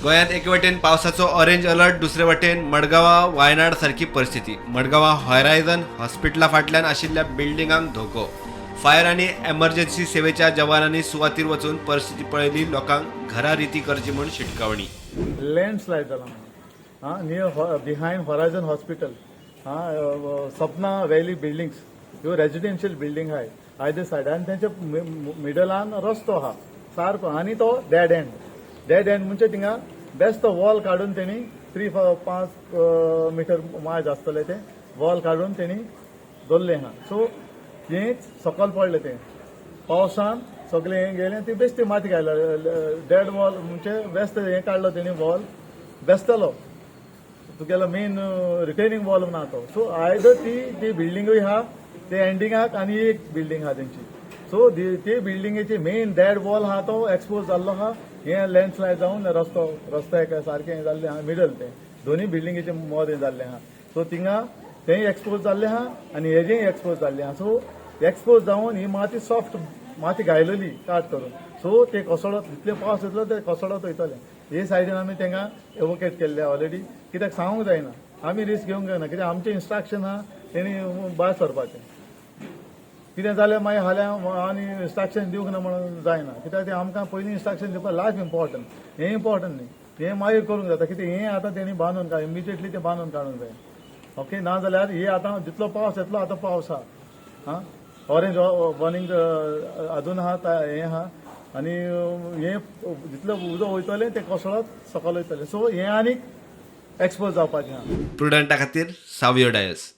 गोंयांत एके वटेन पावसाचो ऑरेंज अलर्ट, दुसरे वटेन मडगांवां वायनाड सारकी परिस्थिती. मडगांवां हॉरायझन हॉस्पिटला फाटल्यान आशिल्ल्या बिल्डिंगांक धोको. फायर आनी एमर्जन्सी सेवेच्या जवानांनी सुवातीर वचून परिस्थिती पळयली. लोकांक घरां रिती करची म्हूण शिटकावणी. लँडस्लायड जाला म्हणून आं, नियर बिहायंड हॉरायझन हॉस्पिटल आं, सपना व्हॅली बिल्डिंग्स ह्यो रेजिडेन्शियल बिल्डींग आहाय आयदर सायड आनी तेंच्या मिडलान रस्तो आहा सारको आनी तो डेड एंड. डेड एंड म्हणजे थिंगा बेस्ट वॉल काडून तेणी थ्री 5 मिटर मायज आसतले ते वॉल काडून तेणी दवरलें आहा. सो हें सकल पडलें तें पावसान सगळें हें गेलें, ती बेश्टी माती घायला. डेड वॉल म्हणजे बेस्ट हें काडलो तेणी वॉल बेसतलो तुगेलो मेन रिटेनिंग वॉल ना तो. सो आयदर ती ती बिल्डिंगूय आहा ते एंडिंगाक आनी एक बिल्डींग आहा तेंची. सो ती बिल्डिंगेची मेन डेड वॉल आहा, तो एक्सपोज जाल्लो आहा. हें लँडस्लायड जावन रस्तो रस्तो एका सारकें हें जाल्लें आहा. मिडल तें दोनूय बिल्डिंगेचे मदें जाल्लें आहा. सो थिंगा तेंय एक्सपोज जाल्लें आहा आनी हेजेंय एक्सपोज जाल्लें आहा. सो एक्सपोज जावन ही माती, सॉफ्ट माती घायलेली काट करून, सो ते कोसळत, जितले पावस येतलो ते कोसळत वयतले. हे सायडीन आमी तांकां एवोकेट केल्ले ऑलरेडी, कित्याक सांगूंक जायना, आमी रिस्क घेवंक जायना, कित्याक आमचें इन्स्ट्रक्शन आहा तेणी भायर सरपाचें. कितें जालें मागीर फाल्यां आनी इन्स्ट्रक्शन दिवंक ना म्हणून जायना, कित्याक तें आमकां पयलीं इन्स्ट्रक्शन दिवपाक लायफ इम्पॉर्टंट, हें इम्पॉर्टंट न्ही. हें मागीर करूंक जाता, कित्याक हें आतां तेणी बांदून काड, इमिजिएटली तें बांदून काडूंक जाय. ओके, ना जाल्यार हे आतां जितलो पावस येतलो, आतां पावस आहा, आं, ऑरेंज वॉर्निंग अजून आहा, हें आहा आनी हें जितलें उदक वयतलें तें कोसळत सकयल वयतलें. सो हें आनीक एक्सपोज जावपाचें आहा. प्रुडंटा खातीर सावियो डायस.